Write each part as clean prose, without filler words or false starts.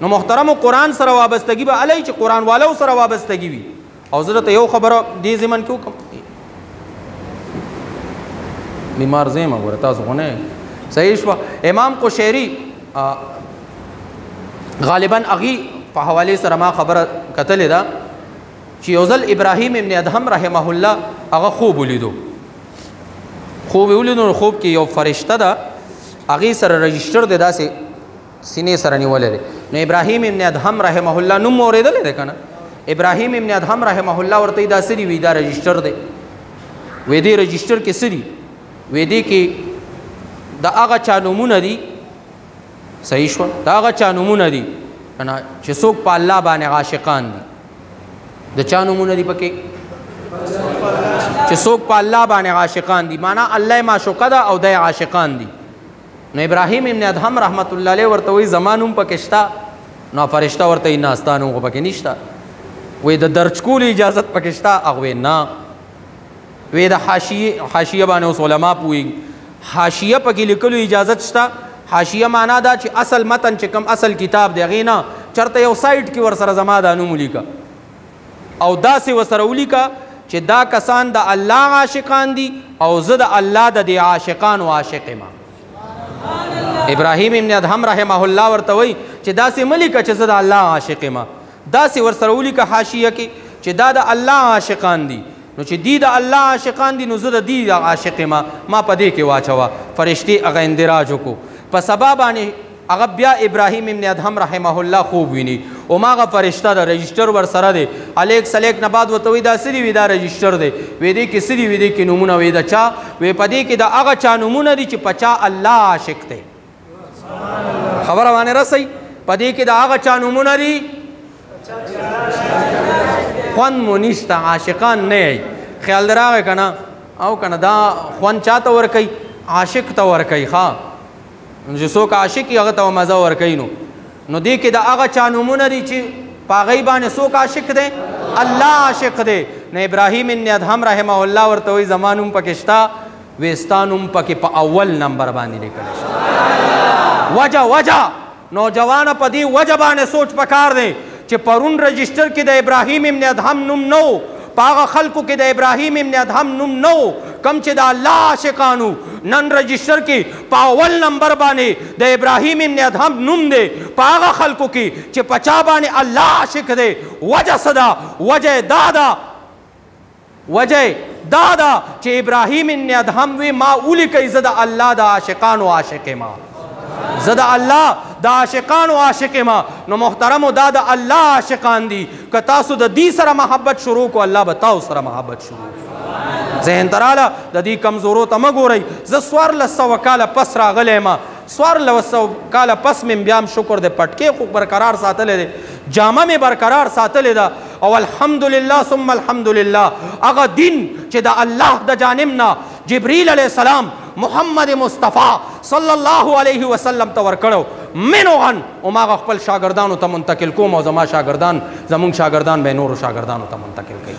نو محترم قرآن سره وابستګي به علی چې قرآن والو سره وابستګي وي. او زه درته یو خبره دې ضمن کې وکړم، بیمار زه یم ګوره تاسو خو نه صحیح شوه. امام قشیري غالبا هغې په حوالې سره ما خبره کتلې ده چې یو ځل ابراهیم ابن ادهم رحمه الله هغه خوب ولیدو، خوب یې ولیدو. نو خوب کې یو فرشته ده هغې سره رجسټر دی داسې سینې سره نیولی دی. نو ابراهیم ابن ادهم رحمه الله نوم مو اورېدلی دی که نه؟ ابراهیم ابن ادهم رحمه الله ورته دا څه دي؟ وایي دا رجسټر دی. وایي دې رجسټر کې څه دي؟ وایي دې کې د هغه چا نومونه دي، صحیح شوه، د هغه چا نومونه دي که نه چې څوک په الله باندې عاشقان دي. د چا نومونه دي پکې؟ چې څوک په الله باندې عاشقان دي، معنا الله یې معشوقه ده او دی عاشقان دي. نو ابراهیم ابن ادهم رحمت الله علیه ورته وایي زما نوم پکې شته. نو فرشته ورته وایي نه ستا نوم خو پکې نشته. وایي د درج کولو اجازت پکې شته؟ هغه وایي نه. وایي د حاشیه باندې اوس علما پوهېږي، حاشیه پکې لیکلو اجازت شته. حاشیه معنا دا چې اصل متن چې کوم اصل کتاب دی هغې نه چېرته یو سایډ کې ورسره زما دا نوم ولیکه او داسې ورسره ولیکه چې دا کسان د الله عاشقان دي او زه د الله د دې عاشقانو عاشق یم. ابراهیم ابن ادهم رحمه الله ورته وایي چې داسې مه لیکه چې زه د الله عاشق یم، داسې ورسره ولیکه حاشیه کې چې دا د الله عاشقان دي. نو چې دی د الله عاشقان دي نو زه د دی عاشق یم، ما په دې کې واچوه. فرشتې هغه اندراج وکړو. په سبا باندې هغه بیا ابراهیم ابن ادهم رحمه الله خوب ویني، هماغه فرشته ده رجسټر ورسره دی. علیک سلیک نه بعد ورته وایي دا څه دي؟ وایي دا رجسټر دی. وایي دې کې څه دي؟ وایي دې کې نومونه. وایي د چا؟ وایي په دې کې د هغه چا نومونه دي چې په چا الله عاشق دی. خبره باندې رسئ؟ په دې کې د هغه چا نومونه دي خوند مو نشته، عاشقان نه یئ. خیال در راغی که نه؟ او که نه دا خوند چا ته ورکوي؟ عاشق ته ورکوي. ښه چې څوک عاشق وي هغه ته مزه ورکوي. نو دې کې د هغه چا نومونه دي چې په هغې باندې څوک عاشق دی؟ الله عاشق دی. نو ابراهیم ابن ادهم رحمه الله ورته وایي زما نوم پکې شته. وایي ستا نوم پکې په اول نمبر باندې لیکلی شته. وجه وجه نوجوانه په دې وجه باندې سوچ پکار دی چې پرون رجسټر کې د ابراهیم ابن ادهم نوم نه و، په هغه خلکو کې د ابراهیم ابن ادهم نوم نه و کوم چې د الله عاشقانو. نن رجسټر کې په اول نمبر باندې د ابراهیم ابن ادهم نوم دی په هغه خلکو کې چې په چا باندې الله عاشق دی. وجه څه ده؟ وجه دا ده، وجه دا ده چې ابراهیم ابن ادهم وی ما ولیکئ زه د الله د عاشقانو عاشق یم، زه د الله د عاشقانو عاشق یم. نو محترمو دا د الله عاشقان دي. که تاسو د دې سره محبت شروع کو الله به تاسو سره محبت شروع کړي. ذهن ته راله د دې کمزورو ته مه ګورئ. زه 1400 کاله پس راغلی یم، 1400 کاله پس مې بیا هم شکر دی پټکی خو برقرار ساتلی دی، جامه مې برقرار ساتلې ده، او الحمدلله ثم الحمدلله هغه دین چې د الله د جانب نه جبریل علیه السلام محمد مصطفی صلی الله علیه وسلم ته ورکړو منوغن هماغه خپل شاګردانو ته منتقل کوم، او زما شاګردان زمونږ شاګردان به نورو شاګردانو ته منتقل کوي.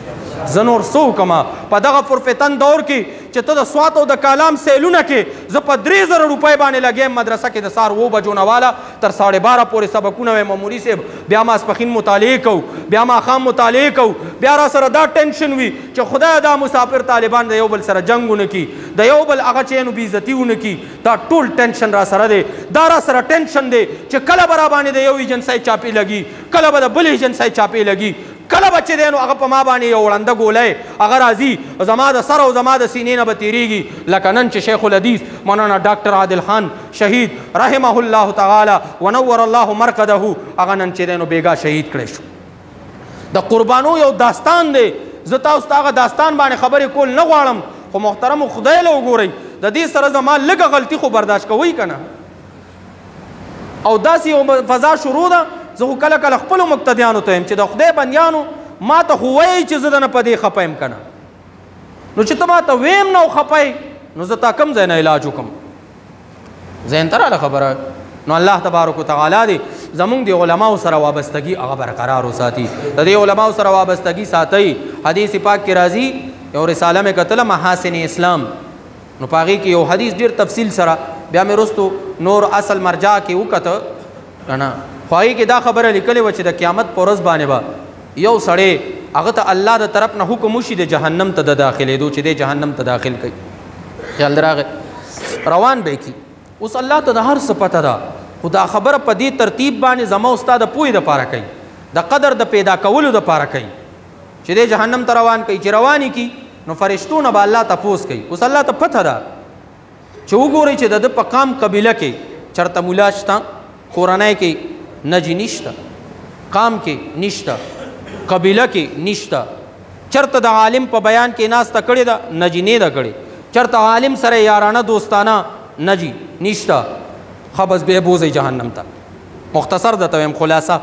زه نور څه وکړم په دغه پرفتن دور کې چې ته د سوات او د کالام سیلونه کې زه په 3000 روپۍ باندې لګیم مدرسه کې د سهار 7 بجو نه واله تر 12:30 پورې سبقونه وایم. مولوي صاحب بیا ماسپښین مطالعې کوو، بیا ماښام مطالعې کوو، بیا را سره دا ټینشن وي چې خدای دا مسافر طالبان د یو بل سره جنګ ونه کړي، د یو بل هغه چې نو بېعزتي ونه کړي. دا ټول ټینشن را سره دی، دا را سره ټینشن دی چې کله به را باندې د یو ایجنسۍ چاپې لګي، کله به د بل ایجنسۍ چاپې لګي، کله به چې دی نو هغه په ما باندې یو ړنده ګولۍ هغه راځي زما د سر او زما د سینې نه به تېرېږي. لکه نن چې شیخ الحدیث مولانا ډاکټر عادل خان شهید رحمه الله تعالی ونور الله مرقده هغه نن چې دی نو بېګا شهید کړی شو. د قربانو یو داستان دی، زه تاسو ته هغه داستان باندې خبرې کول نه غواړم، خو محترمو خدای له وګورئ د دې سره زما لږه غلطي خو برداشت کوئ که نه. او داسې یو فضا شروع ده. زه خو کله کله خپلو مقتدیانو ته یم چې د خدای بندیانو ما ته خو وایي چې زه درنه په دې خفه یم که نه، نو چې ته ما ته ویم نه او خفه یې نو زه تا کوم ځای نه علاج وکړم؟ ذهن ته راله خبره. نو الله تبارک وتعالی دې زمونږ د علماو سره وابستګي هغه برقرار وساتي، د دې علماو سره وابستګي ساتئ. حدیث پاک کې راځي، یو رساله مې کتله محاسن اسلام، نو په هغې کې یو حدیث ډېر تفصیل سره، بیا مې وروستو نور اصل مرجع کې وکته که نه، خو هغې کې دا خبره لیکلې وه چې د قیامت په ورځ باندې به یو سړی هغه ته الله د طرف نه حکم وشي د جهنم ته د داخلېدو، چې دی جهنم ته داخل کوي. خیال دې راغی؟ روان به یې کړي. اوس الله ته د هر څه پته ده، خو دا خبره په دې ترتیب باندې زما او ستا د پوهې دپاره کوي، د قدر د پیدا کولو دپاره کوي، چې دی جهنم ته روان کوي. چې روان یې کړي نو فرشتو نه به الله تپوس کوي. اوس الله ته پته ده چې وګورئ چې د ده په قام قبیله کې چېرته ملا شته، کورنۍ کې نجی نشته، قام کې نشته، قبیله کې نشته، چېرته د عالم په بیان کې ناسته کړې ده، نجی نه ده کړې، چېرته عالم سره یارانه دوستانه نجی نشته. ښه بس بیا بوځئ جهنم ته. مختصر درته وایم، خلاصه،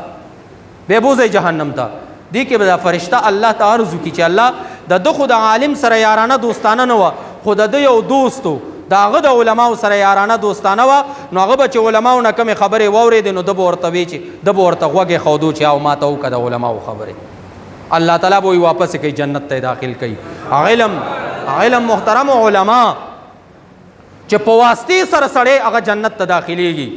بیا بوځئ جهنم ته. دې کې به دا فرشته الله ته عرض وکړي چې الله د ده خو د عالم سره یارانه دوستانه نه وه، خو د ده یو دوست و، د هغه د علماو سره یارانه دوستانه وه، نو هغه به چې علماو نه کومې خبرې واورېدې نو ده به ورته وی چې ده به ورته غوږ ایښودو چې او ما ته وکړه د علماو خبرې. الله تعالی به یې واپس کوي، جنت ته یې داخل کوي. علم محترم علما چې په واسطې سره سړی هغه جنت ته داخلېږي.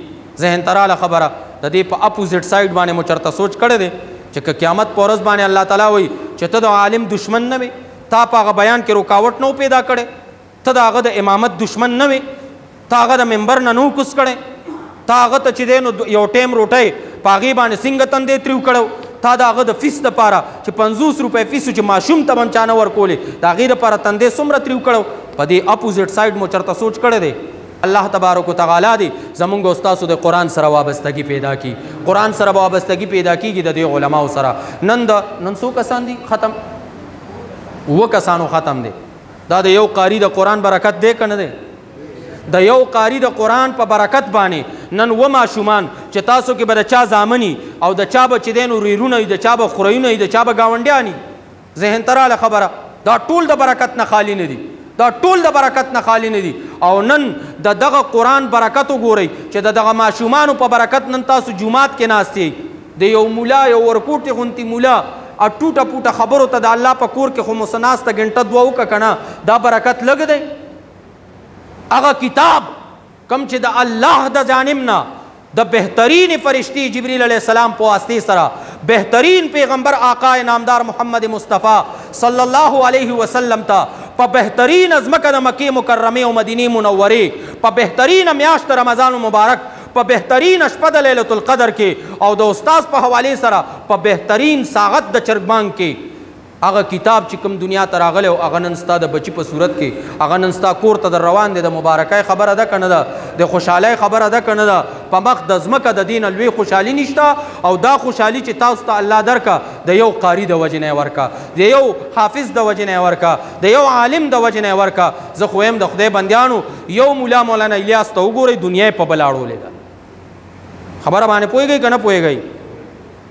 ذهن ته راله خبره. د دې په اپوزیټ سایډ باندې مو چېرته سوچ کړی دی چې که قیامت په ورځ باندې الله تعالی وایي چې ته د عالم دشمن نه وې، تا په هغه بیان کې رکاوټ نه و پیدا کړی، ته د هغه د امامت دشمن نه وې، تا هغه د منبر نه نه و کوز کړی، تا هغه ته چې دی نو یو ټیم روټۍ په هغې باندې څنګه تندی تریو کړی، تا د هغه د فیس دپاره چې 50 روپۍ فیس و چې ماشوم ته به هم چا نه ورکولې، د هغې دپاره تندی څومره تریو کړی، په دې اپوزیټ سایډ مو چېرته سوچ کړی دی؟ الله تبارک و تعالی دې زمونږ او ستاسو د قرآن سره وابستګي پیدا کړي. قرآن سره به وابستګي پیدا کیږي د دې علماو سره. نن څو کسان دي ختم؟ 7 کسانو ختم دی. دا د یو قاری د قرآن برکت دی که نه دی؟ د یو قاری د قرآن په برکت باندې نن 7 ماشومان چې تاسو کې به د چا زامني او د چا به چې دی نو ریرونه وي، د چا به خوريونه وي، د چا به ګاونډیان وي. ذهن ته راله خبره. دا ټول د برکت نه خالي نه دي، دا ټول د برکت نه خالي نه دي. او نن د دغه قرآن برکت وګورئ چې د دغه ماشومانو په برکت نن تاسو جومات کې ناست یئ. د یو ملا، یو ورکوټي غونتي ملا ټوټه پوټه خبرو ته د الله په کور کې خو مو څه ناسته ګنټه دوه وکړه که نه، دا برکت لږ دی. هغه کتاب کوم چې د الله د جانب نه د بهترین فرشتي جبریل علیه السلام په واسطې سره بهترین پیغمبر آقا نامدار محمد مصطفی صلی الله علیه وسلم ته په بهترین ځمکه د مکې مکرمې او مدینې منورې په بهترین میاشت رمضان مبارک په بهترین شپه د لیلة القدر کې او د استاد په حوالې سره په بهترین ساعت د چرګبانګ کې هغه کتاب چې کوم دنیا ته راغلی او هغه نن ستا د بچي په صورت کې هغه نن ستا کور ته در روان دی، د مبارکۍ خبره ده که نه ده؟ د خوشحالۍ خبره ده که نه ده؟ په مخ د ځمکه د دې نه لوی خوشحالي نشته. او دا خوشحالي چې تاسو ته الله درکه د یو قاري د وجې نه یې ورکه، د یو حافظ د وجې نه یې ورکه، د یو عالم د وجې نه یې ورکه. زه خو وایم د خدای بندیانو، یو ملا مولانا الیاس ته وګورئ، دنیا یې په بله اړولې ده. خبره باندې پوهېږئ که نه پوهېږئ؟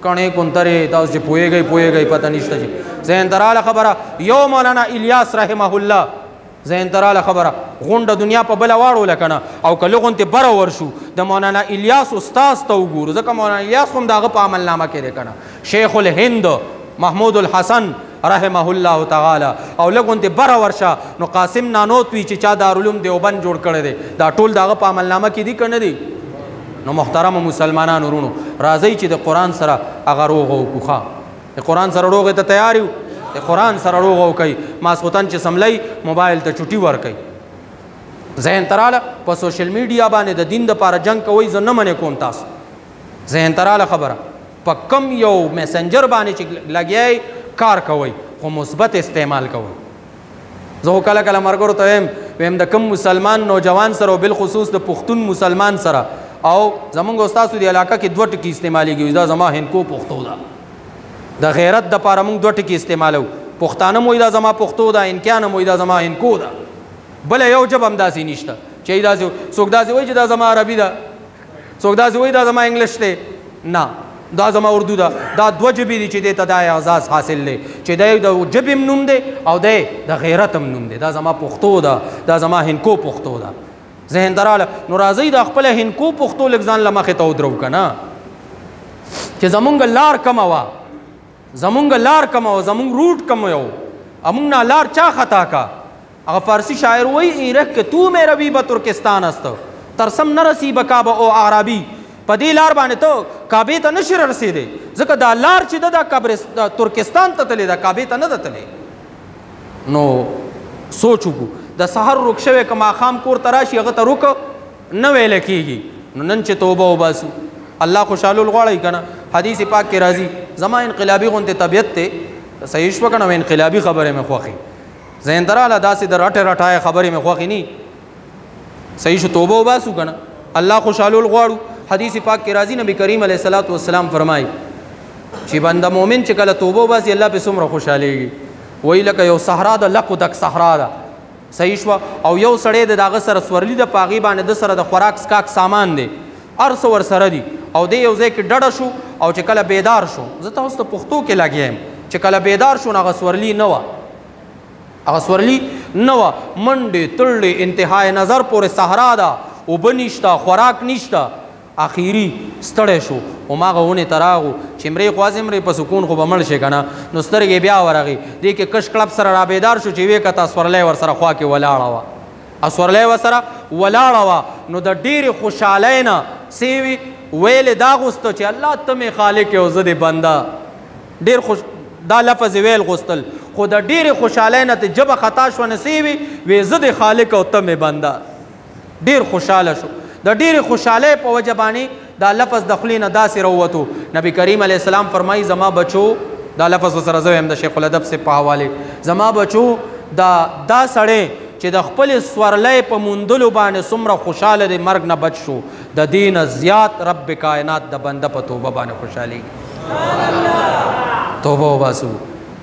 کڼې کونترې تاسو چې پوهېږئ پوهېږئ، پته نشته چې ذهن ته راله خبره. یو مولانا الیاس رحمه الله ذهن ته راله خبره، غونډه دنیا په بله واړوله که نه، او که لږ غونتې بره ورشو د مولانا الیاس استاذ ته وګورو، ځکه مولانا الیاس هم د هغه په عمل نامه کې دی که نه، شیخ الهند محمود الحسن رحمه الله تعالی. او لږ غونتې بره ورشه نو قاسم نانوتوي چې چا دارالعلوم دیوبند جوړ کړی دی، دا ټول د هغه په عمل نامه کې دي که نه دي؟ نو محترمو مسلمانانو وروڼو، راځئ چې د قرآن سره هغه روغه وکړو. ښه، د قرآن سره روغې ته تیار یو؟ د قرآن سره روغه وکړئ. ماسخوتن چې سملئ موبایل ته چوټي ورکئ. ذهن ته راله په سوشل میډیا باندې د دین دپاره جنګ کوئ، زه نه منې کوم تاسو. ذهن ته راله خبره، په کم یو میسنجر باندې چې لګیا یئ کار کوئ، خو مثبت استعمال کوئ. زه خو کله کله ملګرو ته وایم د کم مسلمان نوجوان سره او بالخصوص د پښتون مسلمان سره، او زمونږ او ستاسو د علاقه کې 2 ټکي استعمالېږي، دا زما هندکو پښتو ده. د غیرت دپاره موږ 2 ټکي استعمالو، پښتانه مو دا زما پښتو ده، هندکیان مو دا زما هندکو ده. بله یو ژبه هم داسې نشته چې داسې څوک داسې وایي چې دا زما عربي ده، څوک داسې وایي دا زما انګلیش دی، نه دا زما اردو ده. دا 2 ژبې دي چې دې ته دا اعزاز حاصل دی چې دی د ژبې هم نوم دی او دی د غیرت هم نوم دی. دا زما پښتو ده، دا زما هندکو پښتو ده. ذهن ته راله. نو راځئ دا خپله هندکو پښتو لږ ځان له مخې ته ودرو که نه، چې زمونږ لار کومه وه، زمونږ لار کومه وه، زمونږ روټ کوم یو، مونږ نه لار چا خطا کا؟ هغه فارسي شاعر وایي ایرک که تو مې روي به ترکستان است ترسم نه رسی به کعبه او عربي. په دې لار باندې ته کعبې ته نشي رسېدی، ځکه دا لار چې ده دا ترکستان ته تللې ده، کعبې ته نه ده تللې. نو سوچ وکړو، د سحر ورک شوی که ماښام کور ته راشي هغه ته ورک نه ویلی کېږي. نو نن چې توبه وباسو، الله خوشحالول غواړي که نه؟ حدیث پاک کې راځي، زما انقلابي غوندې طبیعت دی، صحیح شوه که نه؟ انقلابي خبرې مې خوښي، ذهن ته راله داسې د رټې رټایې خبرې مې خوښې نی. صحیح شو، توبه وباسو که نه؟ الله خوشحالول غواړو. حدیث پاک کې راځي، نبی کریم علیه الصلاة والسلام فرمایي چې بنده مؤمن چې کله توبه وباسي الله پې څومره خوشحالېږي. وایي لکه یو صحرا ده، لکو دک صحرا ده، صحیح شوه، او یو سړی د هغه سره سورلي ده، په هغې باندې ده سره د خوراک څښاک سامان دی، هر څه ورسره دي، او دی یو ځای کې ډډه شو، او چې کله بیدار شو، زه تاسو ته پښتو کې لګیا یم، چې کله بیدار شو نو هغه سورلي نه وه، هغه سورلي نه وه، منډې تړلې انتهای نظر پورې صحرا ده، اوبه نشته، خوراک نشته، اخیری ستړی شو، هماغه ونې ته راغو چې مرې خو هسې مرې، په سکون خو به مړ شي که نه. نو سترګې بیا ورغې، دې کې کش کړپ سره رابیدار شو، چې ویې کته سورلی ورسره خوا کې ولاړه وه، سورلی ورسره ولاړه وه. نو د ډېرې خوشحالۍ نه څه وي ویلې دا غوسته چې الله ته مې خالق یې او زه دې بنده. ډېر خوش دا لفظ یې ویل غوستل، خو د ډېرې خوشحالۍ نه ته ژبه خطا شوه، نو څه وي وې زه دې خالق او ته مې بنده. ډېر خوشحاله شو، د ډېرې خوشحالۍ په وجه باندې دا لفظ د خولې نه داسې راووتو. نبی کریم علیه السلام فرمایي زما بچو، دا لفظ ورسره زه وایم د شیخ الادب صاحب په حوالې، زما بچو دا سړی چې د خپلې سورلۍ په موندلو باندې څومره خوشحاله دی، مرګ نه بچ شو، د دې نه زیات رب کائنات د بنده په توبه باندې خوشحالېږي. توبه وباسو.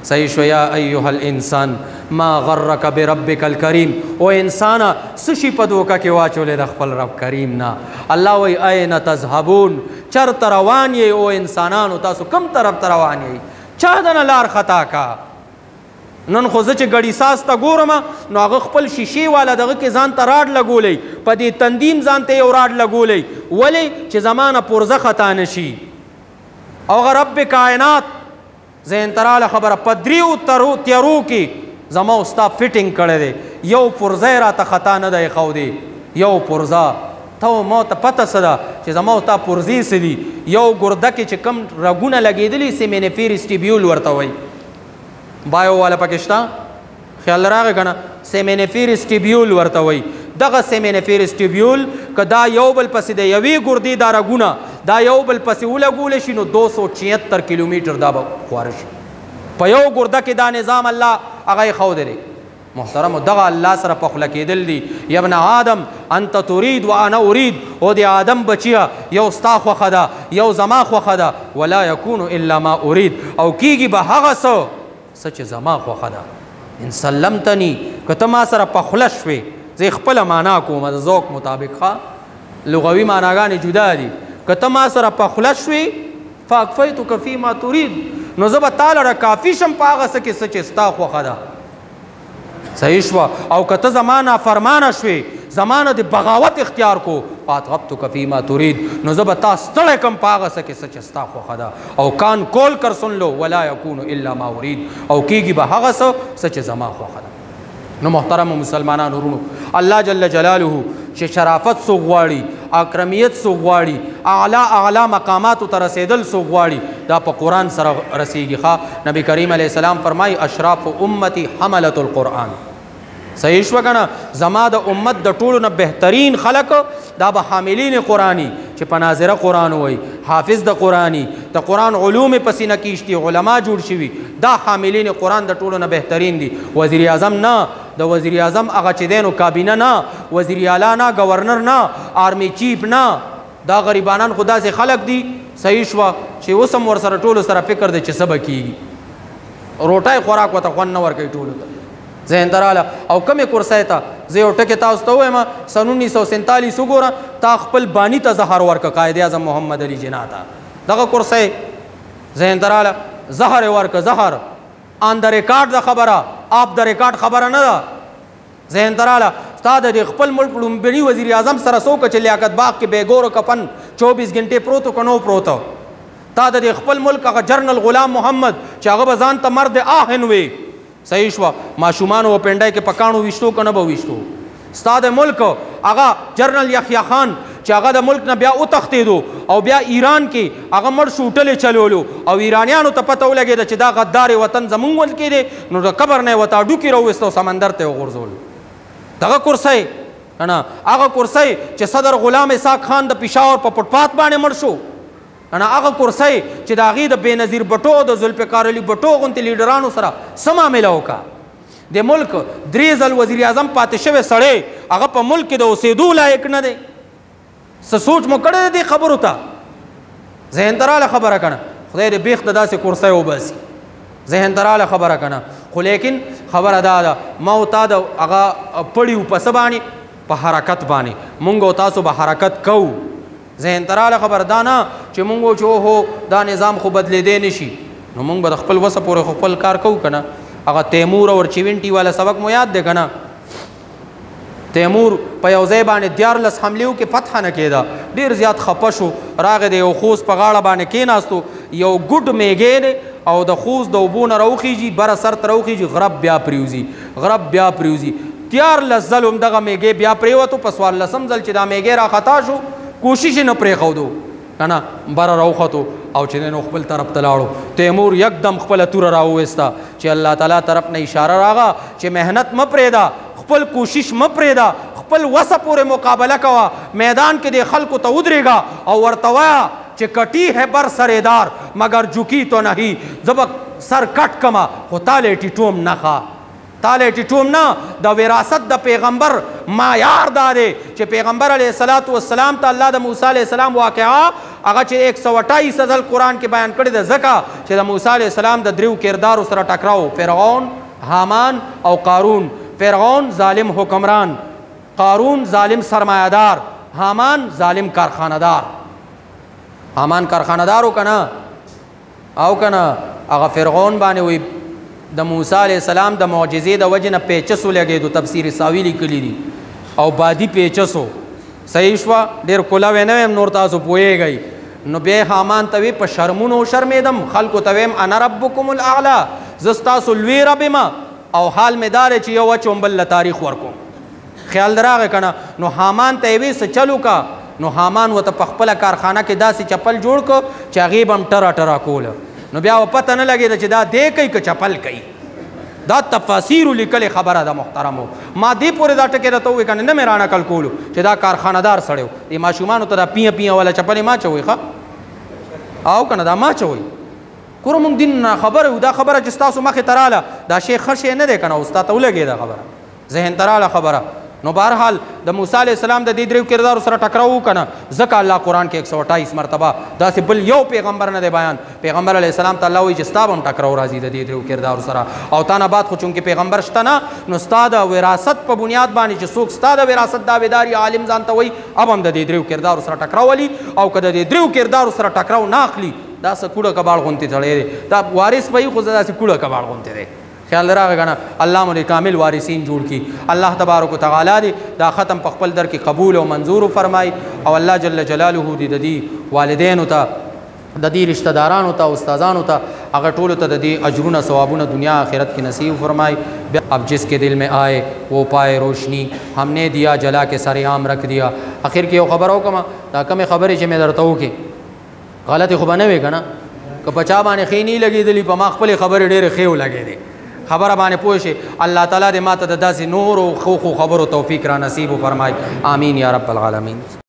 صحیح شو. یا ایها الانسان ما غرک بربک الکریم، او انسانه څه شي په دوکه کې واچولې د خپل رب کریم نه؟ الله وایي اين تذهبون، چرته روان یئ او انسانانو، تاسو کوم طرف ته روان یئ؟ چا دنه لار خطا کا؟ نن خو زه چې ګړي ساز ته ګورم نو هغه خپل شیشې والا دغه کې ځان ته راډ لګولی، په دې تندیم ځان ته یو راډ لګولی، ولې چې زما نه پرزه خطا نه شي. او هغه رب کائنات ذهن ته راغله خبره، په دریو تیارو کې زما او ستا fitting کړی دی، یو پرزه یې راته خطا نه ده ایښودې، یو پرزه. ته ما ته پته څه ده چې زما او ستا پرزې څه دي؟ یو ګرده کې چې کوم رګونه لګېدلي seminiferous tubule ورته وایي، bio والا پکې شته، خیال راغی که نه؟ seminiferous tubule ورته وایي. دغه seminiferous tubule که دا یو بل پسې د یوې ګردې دا رګونه دا یو بل پسې ولګول شي نو 276 کیلومتر دا به خواره شي. په یو ګرده کې دا نظام الله هغه یې ښودلی دی. محترمو دغه الله سره په خوله کېدل دي. یا ابن آدم انت ترید و انا ارید، او د آدم بچیه یو ستا خوښه ده یو زما خوښه ده، ولا یکون الا ما ارید، او کیږي به هغه څه څه چې زما خوښه ده. ان سلمتني، که ته ما سره په خوله شوې، زه یې خپله معنا کوم د ذوق مطابق، ښه لغوي معناګانې جدا دي، که ته ما سره په خوله شوې فاکفیتک فیما ترید، نو زه به تا لره کافي شم په هغه څه کې څه چې ستا خوښه ده. صحیح شوه. او که ته زما نافرمانه شوې، زما نه د بغاوت اختیار کو، فاتغبتک فیما ترید، نو زه به تا ستړی کړم په هغه څه کې څه چې ستا خوښه ده. او کان کول کر سن لو ولا یکون الا ما ارید، او کیږي به هغه څه څه چې زما خوښه ده. نو محترم مسلمانانو ورونو، الله جل جلاله چې شرافت څوک غواړي، اکرمیت څوک غواړي، اعلی اعلی مقاماتو ته رسېدل څوک غواړي، دا په قرآن سره رسیږي. ښه نبی کریم علیه السلام فرمایي اشراف امتي حملة القرآن. صحیح شوه که نه؟ زما د امت د ټولو نه بهترین خلک دا به حاملین قرآني چې په ناظره قرآن وایي، حافظ د قرآني، د قرآن علوم په سینه کې ایشتي، علما جوړ شوي، دا حاملین قرآن د ټولو نه بهترین دي. وزیر اعظم نه، د وزیر اعظم هغه چې دی نو کابینه نه، وزیر اعلی نه، گورنر نه، army chief نه، دا غریبانان خو داسې خلک دي. صحیح شوه چې اوس هم ورسره ټولو سره فکر دی چې څه به کېږي، روټۍ خوراک ورته خوند نه ورکوي ټولو ته. ذهن ته راغله. او کومې کرسۍ ته زه یو ټکی تاسو ته ووایم، سن 1947 وګوره، تا خپل باني ته زهر ورکړه، قائد اعظم محمد علي جناح ته دغه کرسۍ. ذهن ته راغله، زهر یې ورکړه، زهر on the record د خبره، off the record خبره نه ده. ذهن ته راغله، ستا د دې خپل ملک لومړني وزیر اعظم سره څوک چې لیاقت باغ کې بېګورو کفن 24 ګنټې پروت که نو پروت، تا د دې خپل ملک هغه جنرال غلام محمد چې هغه به ځان ته مرد آهن وي. صحیح شوه، ماشومانو په پنډۍ کې په کاڼو ویشتو که نه به ویشتو. ستا د ملک هغه جنرال یحیی خان چې هغه د ملک نه بیا وتښتېدو او بیا ایران کې هغه مړ شو، هوټلې چلولو او ایرانیانو ته پته ولګېده چې دا غدار وطن زمونږ ملک کې دی، نو د قبر نه یې ورته هډوکي راوویسته او سمندر ته یې وغورځولو. دغه کرسۍ که نه، هغه کرسۍ چې صدر غلام اسحاق خان د پېښور په فوټپات باندې مړ شو، که نه، هغه کرسۍ چې د هغې د بېنظیر بټو د ذوالفقار علي بټو غوندې لیډرانو سره څه معامله وکړه. د ملک 3 ځل وزیر اعظم پاتې شوی سړی هغه په ملک کې د اوسېدو لایق نه دی. څه سوچ مو کړی دی دې خبرو ته؟ ذهن ته راله خبره که نه، خدای دې بېخ د داسې کرسۍ وباسي. ذهن ته راله خبره که نه، خو لیکن خبره دا ده ما او تا د هغه پړي په څه باندې، په حرکت باندې مونږ او تاسو به حرکت کوو. ذهن ته راله خبره دا نه چې مونږ چې اوهو دا نظام خو بدلېدی نه شي، نو مونږ به د خپل وسه پورې خو خپل کار کوو که نه. هغه تیمور او چیونټي والا سبق مو یاد دی که نه؟ تیمور په یو ځای باندې 13 حملې وکړې، فتح نه کېده، ډېر زیات خفه شو، راغی د یو خوست په غاړه باندې کېناستو، یو ګډ میږی دی او د خوست د اوبو نه راوخیږي، بره سر ته راوخیږي، غرب بیا پرېوځي، غرب بیا پرېوځي. 13 ځل همدغه میږی بیا پرېوتو، په 14 ځل چې دا میږی راخطا شو کوشش یې نه پرېښودو که نه، بره راوختو او چې نو خپل طرف ته لاړو. تیمور یکدم خپله توره راوویسته چې الله تعالی طرف نه اشاره راغه چې محنت مه پرېږده، خپل کوشش مه پرېږده، خپل وسه پورې مقابله کوه، میدان کې دې خلکو ته ودرېږه او ورته وایه چې کټي ہے بر سریدار مګر جھکی تو نہیں، زه به سر کټ کمه خو تاله ټیټوم نه ښه، تاله ټیټوم نه. د وراثت د پیغمبر معیار دا دی چې پیغمبر علیه الصلاة والسلام ته الله د موسی علیه السلام واقعه هغه چې 128 ځل قرآن کې بیان کړې ده، ځکه چې د موسی علیه السلام د دریو کردارو سره ټکراو، فرعون، هامان او قارون. فرعون ظالم حکمران، قارون ظالم سرمایهدار، هامان ظالم کارخانهدار. هامان کارخانهدار و که نه؟ او که نه هغه فرعون باندې وایي د موسی علیه السلام د معجزې د وجې نه پیچس ولګېدو، تفسیر ساوي لیکلي دي، او بادي پیچسو. صحیح شوه؟ ډېر کولاوی نه وایم، نور تاسو پوهېږئ. نو بیا هامان ته وی په شرمونو وشرمېدم، خلکو ته ویم انا ربکم الاعلی، زه ستاسو لوی رب یم، او حال مې دا دی چې یو اچوم بل له تاریخ ورکوم. خیال در راغی که نه؟ نو هامان ته یې وی څه چل وکړه، نو هامان ورته په خپله کارخانه کې داسې چپل جوړ کړ چې هغې به هم ټره ټره کوله. نو بیا به پته نه لګېده چې دا دی کوي که چپل کوي. دا تفاسیرو لیکلې خبره ده محترمو. ما دې پورې دا ټکی راته ووایي که نه، نه مې رانقل کولو چې دا کارخانهدار سړی و. دې ماشومانو ته دا پیه پیه والا چپلې ما چوئ ښه، او که نه دا ما چوئ. کور مونږ دین نه خبره یو، دا خبره چې ستاسو مخې ته راله دا شی ښه شی نه دی که نه، اوس تاته ولګېده خبره، ذهن ته راله خبره. نو بهرحال د موسی علیه السلام د دې دریو کردارو سره ټکراو و که نه، ځکه الله قرآن کې 128 مرتبه داسې بل یو پیغمبر نه دی بیان. پیغمبر علیه السلام ته الله وایي چې ستا به هم ټکراو راځي د دې دریو کردارو سره، او تا نه بعد خو چونکې پیغمبر شته نه، نو ستا د وراثت په بنیاد باندې چې څوک ستا د وراثت دعویدار یا عالم ځان ته وایي، اب هم د دې دریو کردارو سره ټکراو ولي. او که د دې دریو کردارو سره ټکراو نه اخلي، دا څه کوړه کباړ غونتې سړی دی، دا وارث به وي خو زه داسې کوړه کباړ غونتې دی. خیال راغی که نه؟ الله مو دې کامل وارثین جوړ کړي. الله تبارک وتعالی دې دا ختم په خپل در کې قبول او منظور وفرمایي، او الله جل جلاله دې د دې والدینو ته، د دې رشتہ دارانو ته، استادانو ته، هغه ټولو ته د دې اجرونه ثوابونه دنیا آخرت کې نصیب فرمایي. اب جس کے دل میں آئے وہ پائے روشنی، ہم نے دیا جلا کے سر عام رکھ دیا. اخر کې یو خبره وکړم، دا کمې خبرې چې مې درته وکړې غلطې خو به نه وې که نه؟ که په چا باندې ښې نه لګېدلي، په ما خپلې خبرې ډېرې ښې ولګېدې، خبره باندې پوه شي. الله تعالی دې ما ته د داسې نورو ښو ښو خبرو توفیق را نصیب وفرمایي. آمین یا رب العالمین.